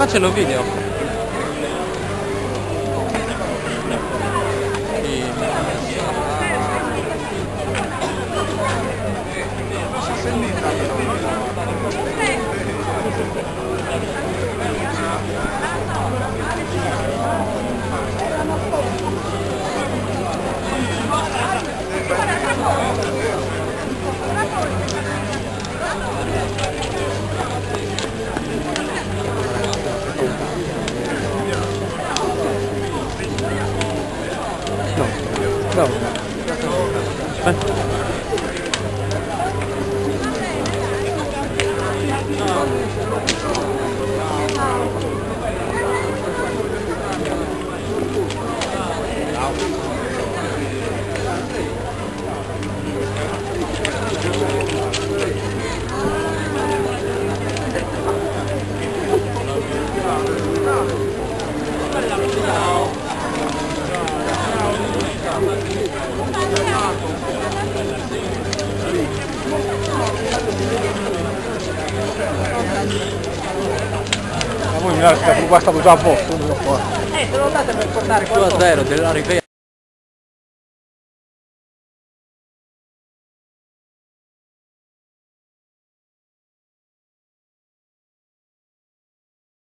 Qua c'è lo video. No, bravo. Eh. Ma voi mi lasciate guastato già a posto. Eh, sono andate per portare 2 a 0 della Rivera.